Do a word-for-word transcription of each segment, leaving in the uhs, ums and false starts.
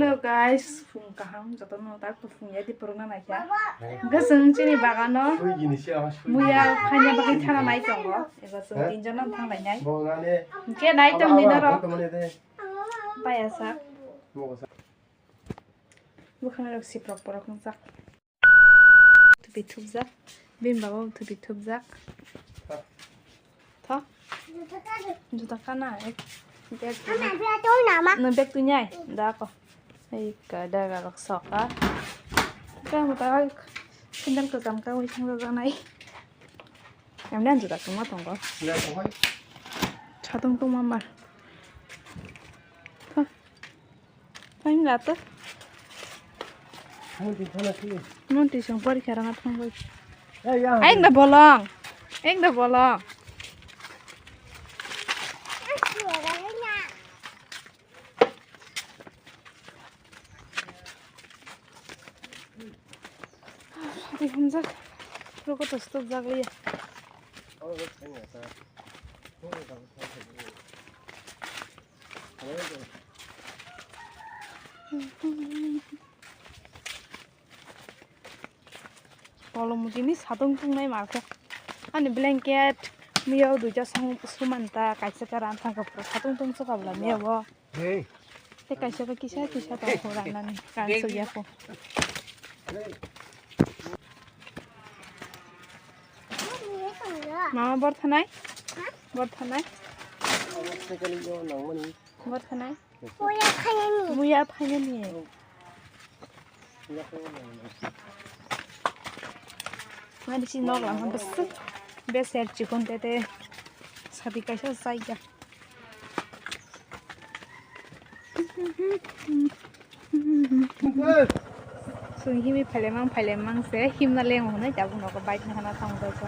Hello guys, phung kaham jotono tak to phung ya di puruna naikha. Hwnkhe chwng chini bagano muya phaina bagwi thana nai tongo. Eba chwng tinjon no thang lainai. Hwnkhe nai tong di norok. Bai asa. Bwkhani rok siprok porok wngjak. Thupi thupjak. Bini baba bo thupi thupjak. Tho. Juta kana, ek bag. Ama, bag twi nama? No bag twi nyai. Da ko. Ei ka da ga rok soka. Ka mo ta sandal ko jam ka wi thang jana nai. Em nan juta tungma tongo. Chatung tungma mar. Tho. Paim la to. Monti thana si. Monti song porikha rana thangbai. Ei, ya. Aing da bolong. Aing da bolong. Sari hamjak. Roko to stop jak liya. Kolom mujini satung tungnai malkhe. Ani blanket miyao duija song suman ta kaisa ka ran thangkha pura satung tung sokabla miyao. Hey. Te kaisa ba kisa kisa tong pura nani kan sugya ko. Mama bor thanai? Bor thanai? Bor thanai? Muya phainani. Muya phainani. Mani si nok lang bwswk. Beser chikon tete. Sabi kaisa saija. Chwng himwi phailaimang phailaimang se himna leng hwnwi tabuk nogo bike ni hana thang tongo.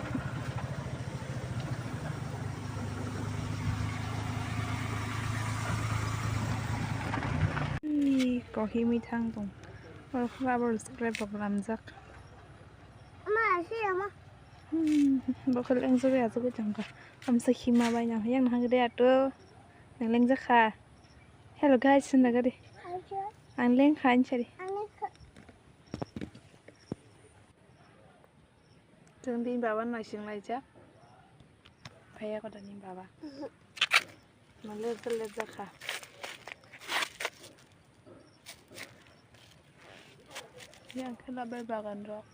Ih, kok himwi thang tong. Oro khe rubber scrap rok lamjak. Ama, si ama. Hmm, bo khe lengjagwi achugwi tongkha. Amsa hima bai nang yang nang de ato. Nang lengjak kha. Hello guys, sinda gari. Ang leng kha, ang sari. Chwng bini baba naising laijak. Phaiya koda ni baba. Maler teler jakha. Yang khe labai bagan rok.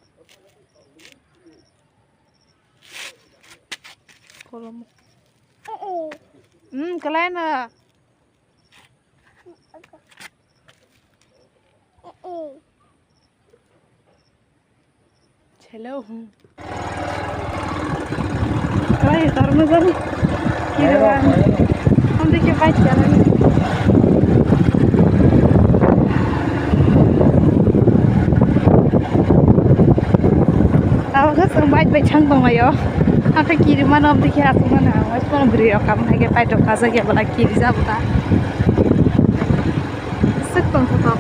Kolom. Hmm, kelaina. Hello. Hai, tarma jani. Kira. Hum dekhe bike chalai. Abo khe chwng bike bai thang tonglaio. Hakhe kiri mano, hum dekhe aswk mano. Omo bwrwi rok kabun hai khe bike rok kajak ya bwla kiri jabo ta. Swk tongthotok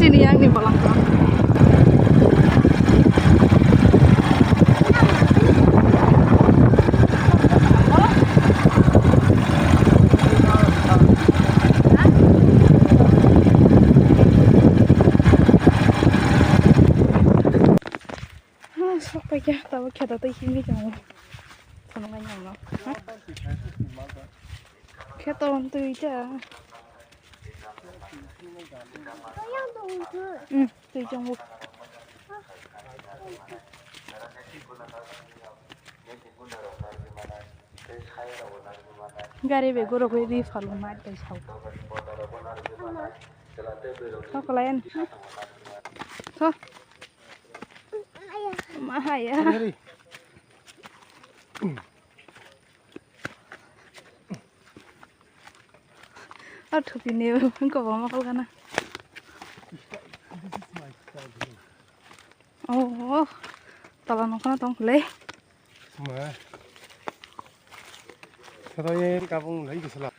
chini yang ni bolong khe. Sok paikha, tabuk kheto twi himwi tongo. Phunuknai nangno. Kheto twi ta. Hmm, twi tongo. Gari bai goro gwi ri phalo mach bai sao. Tho kwlai ani. Tho. Ma haya. Gari. O thupi ni kobangma kol gana. Oh, tola nokha tong le. Ma. Thoro ye kabung lai gisla.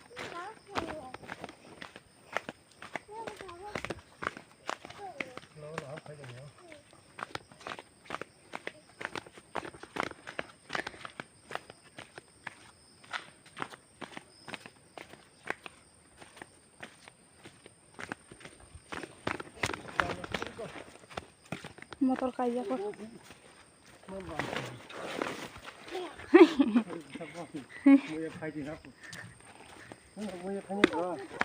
Motor kaijak o.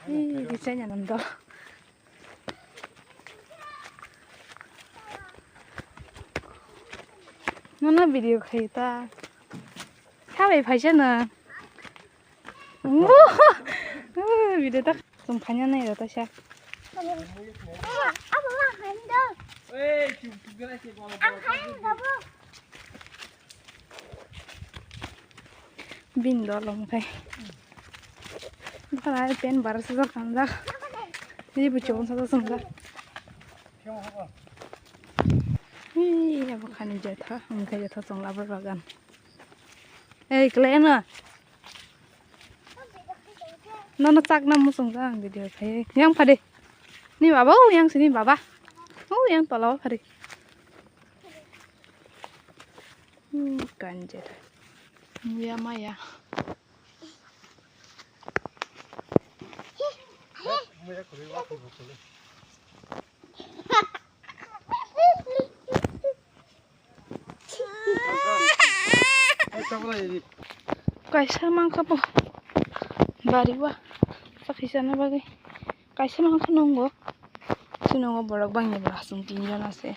Ei, kichai nang do. Nono video khai ta. Khabai phaisa no. Video ta chwng phaina nai rw ta sa. Bini dol omo khai. Bwkhani pen bara sajak kanjak. Ni buchung sajak swngjak. Ui, abo khani jetha, omo khai jetha chwng labar bagan. Ei, kwlai ano. Nono chakna muchungjak ang video khai. Yang phade. Ni baba, o yang sini baba. O yang tola o phade. Hmm, kanjet. Muya maya. Kaisa mankha bo bari o, sakhi sana bagwi kaisa mankha nungo. Chini o borok bangya bwla chwng tinjon ase,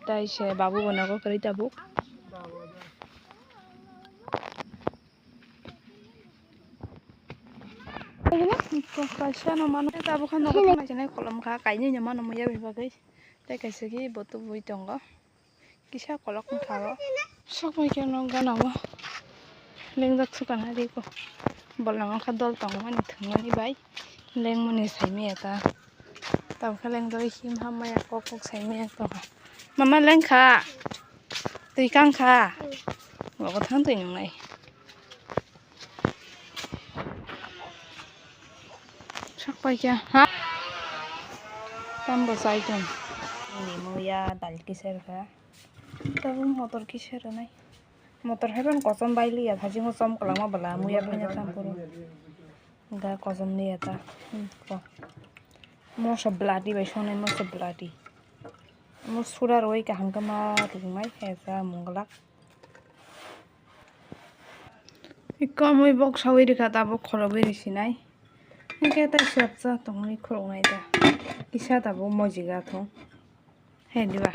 tai se babu bo nogo kwrwi tabuk. Kaisa no mano, tabuk kha nogo thangna sinai kolom kha, kainwi no mano muya bai bagwi, tei kaisa khe bo tubui tongo. Kisa kolok wngkha o. Sok bai khe nok gana o. Lengjak sukana riko. Bolong wngkha dol tongmani thwngmani bai. Lengmani saimaya ta. Tabukhe lengdoi him hammaya kok kok saimaya tongkha. Mama lengkha. Twi kangkha. Bobo thang twi nungnai. Sak paikha, ha? Tambo chai tong. Ni muya dal kiser kha. Tabuk motor kiser nai. Motor hai ban kosom bai liya, thajingo chom kwlangma bwla muya phanya tam phuru. Ga kosom liya ta. Hmm, ko. Moso blati bai sonai moso blati. Mo sura roi kaham khe ma tongmai khe ta munglak. Iko amui bok sawi rikha tabuk khorogwi risinai. Hwnkhe tei swrapsa tongwi khoroknai da. Kisa tabuk mojiga thung. He diba?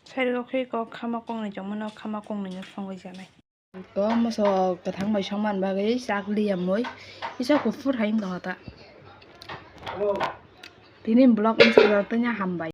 Side o khe iko khama kongnwi chongmano khama kongnwino songwi janai. Iko moso kwthang bai songmani bagwi chak liya mui. Kisa kuphur hai wng tongkha ta. Tini vlog wngkha tini hambai.